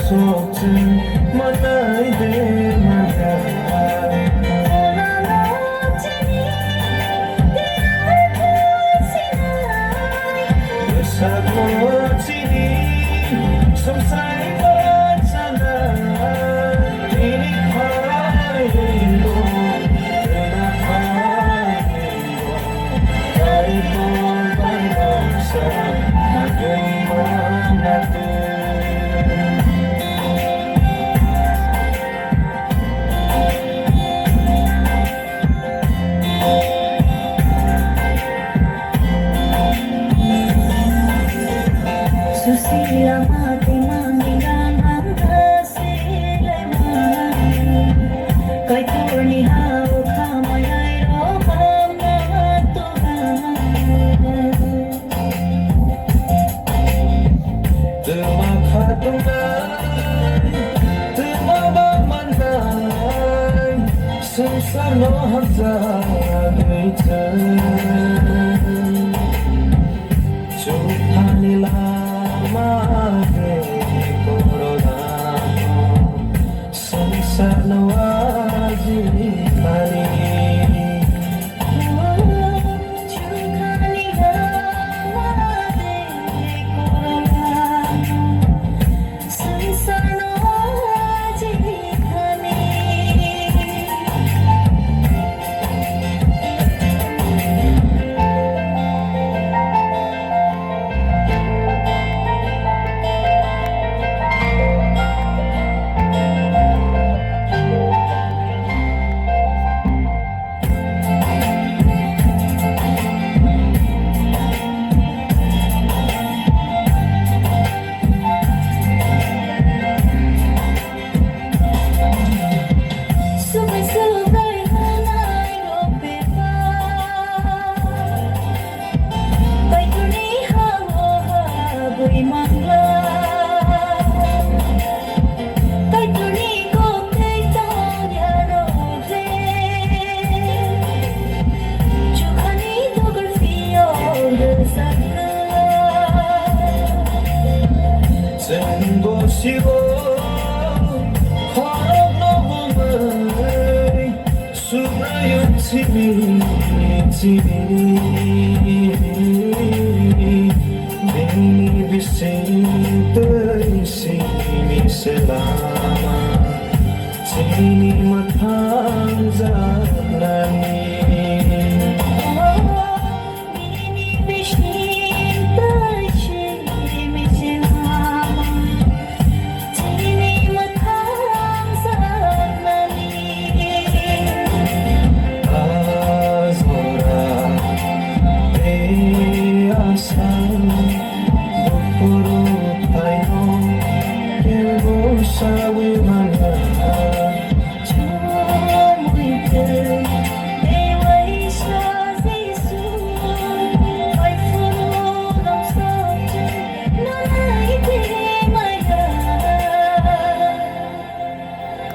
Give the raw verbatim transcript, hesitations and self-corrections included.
Sok chwng manai de manjak. Bwsakno chini swngchai bachanai. Bini phaingo, rwna phaingo. Kaitor bai baksa nagwi manatwi. Susila mati mangi ganang. Kaitorni ha-o khamai nairok hamya tugan. Twma khatungnai, twma ba mannai, swngcharno hamjagwi chwng. Chuphani lama tei korolamo, swngcharno ajithani. Chuphani lama tei korolamo, swngcharno ajithani. Subai subai manai rok bebak. Kaitorni ha-o habwi mangla. Kaitorni kok tei tongya rok le. Chukhani dogar phiyok rwjak kwlai. Chwng bo sio khorokno bumui Subraiyung simi simi. Bini bising twi simi se lama. Chini matha